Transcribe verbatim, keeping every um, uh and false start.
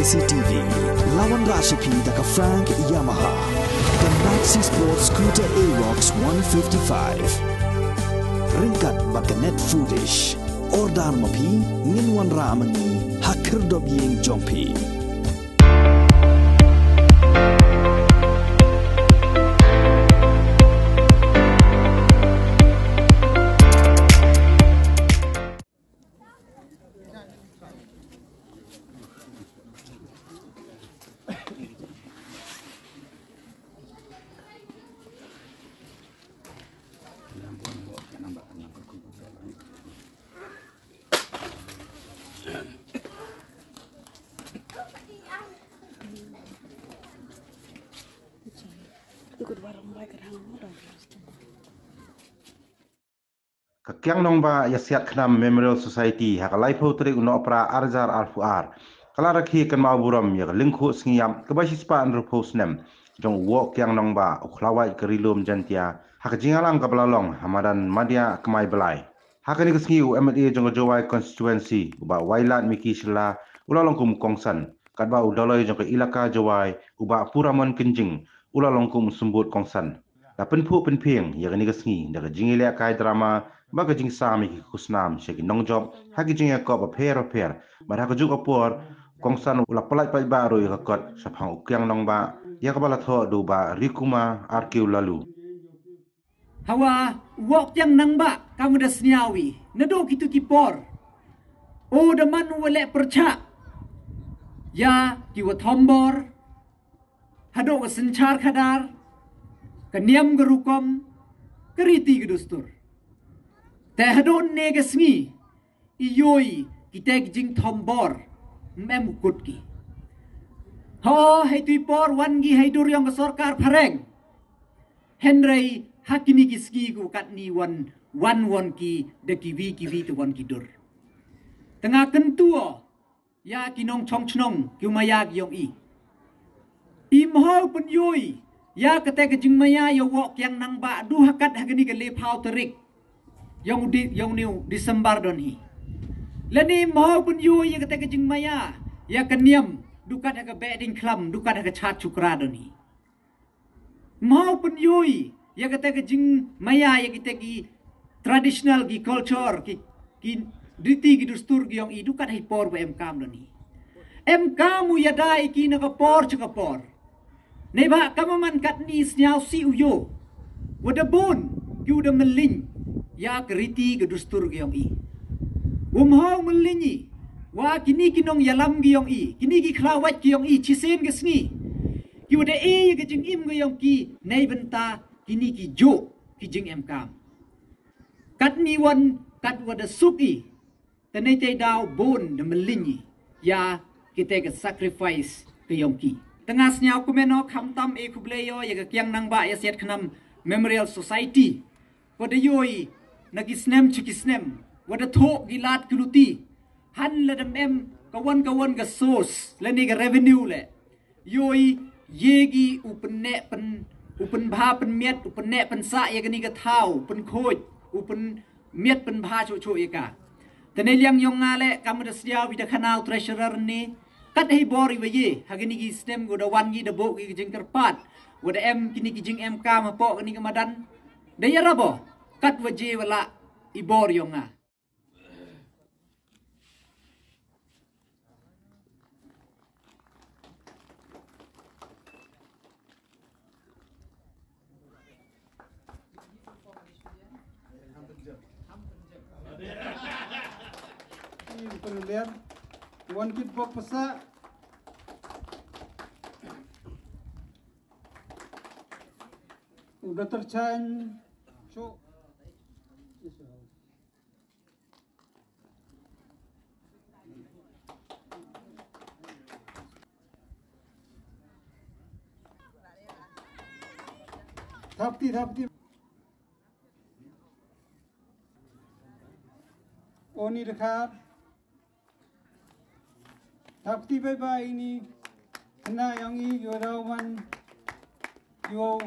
C T V. La wanrah sha phi da ka Frank Yamaha. The Maxi Sport Scooter Aerox one fifty-five. Ryngkat bad ka Net Foodish. Order ma phi, ngin wanrah ma ngi ha khyrdop ïing jong phi. Ka Kiang Nangbah Ïasiat Khnam Memorial Society ha ka laiphew tarik u Nohprah ar hajar arphew ar ka la rakhe kynmaw burom ïa ka lyngkhuh sngi ïap kaba shispah hynriewphew snem jong u Woh Kiang Nangbah u Khlawait ka Ri Lum Jaintia ha ka jingïalang kaba la long ha madan Madiah Kmai Blai. Ha kane ka sngi u M L A jong ka Jowai Constituency u Bah Wailadmiki Shylla u la long kum u kongsan, katba u Dolloi jong ka Elaka Jowai u Bah Puramon Kynjing u la long kum u symbud kongsan. La pynphuh pynphieng ïa kane ka sngi da ka jingïalehkai drama bad ka jingsam ïa ki khusnam sha ki nongjop ha ki jingïakop bapher bapher. Bad ha kajuh ka por u kongsan u la pyllait paidbah ruh ïa ka kot shaphang u Kiang Nangbah ïa kaba la thoh da u Bah Rikuma R Q Laloo. Hawa, u Woh Kiang Nangbah kam da sniaw ïa naduh kito ki por. U da man u wa leh pyrshah ïa ki wa thombor, haduh ka synshar khadar, ka niam ka rukom, ka riti ka dustur. Te haduh ne ka sngi i ïohi kita ki jingthombor, ym em u kut ki. Ho, hei tu i por wan ki hei dur ïong ka sorkar phareng. Hynrei ha kine ki sngi ku katni wan, wan wan ki da kiwi kiwi te wan ki dur. Te nga kyntu ïa ki nongchong chnong ki maya ki ïong i. I mhaw pynïohi ïa kata ka jingmaya ïa u Woh Kiang Nangbah du ha kat ha kane ka laiphew tarik ïong di, ïong niu December don hi. Lane i mhaw pynïohi ïa kata ka jingmaya ïa ka niam du kat ha ka Behdeiñkhlam, du kat ha ka Chad Chukra don hi. Mhaw pynïohi ïa kata ka jingmaya ïa kita ki traditional, ki culture, ki, ki riti ki dustur ki ïong i du kat ha i por ba em kam don hi. Em kam u ïada ïa ki na ka por sha ka por. Neibhah kam man katni sniaw si u ïoh wa da bun ki u da mylliñ ïa ka riti ka dustur ki ïong i. Wa mhaw mylliñ i wa kini ki nongïalam ki ïong i, kini ki khlawait ki ïong i, chisien ka sngi ki wa da e ïa ka jingim ka ïong ki neibynta kini ki juh ki jingem kam. Katni wan kat wa da suk i, te nei te daw bun da mylliñ i ïa kita ka sacrifice ka ïong ki. Te nga sniaw kumno khamtam e khublei ïa ka Kiang Nangbah Ïasiat Khnam Memorial Society. Wa da ïohi na ki snem sha ki snem wa da thoh ki lad ki luti. Han la dam em ka wan ka wan ka source lane ka revenue le. Ïohi ïa ki u pynneh pyn, u pynbha pynmiat, u pynneh pynsah ïa kani ka thaw, u pynkhuid, u pynmiat pynbha chuh chuh ïa ka. Te nei liang ïong nga le kam da sniaw wi da khana u treasurer ne. Kat hei bor i wa ïe ha kini ki snem ko da wan ki da buh ki jingkyrpad wa da em kini ki jingem kam hapoh kani ka madan. Da ïa rabo kat wa je wa la i bor ïong nga. Wan kit bok pasa. Udah terchan. Cuk. Thapti, thapti. Oni dekat. Thapti bye bye ini. Kena yang i, yo dawan. Yo.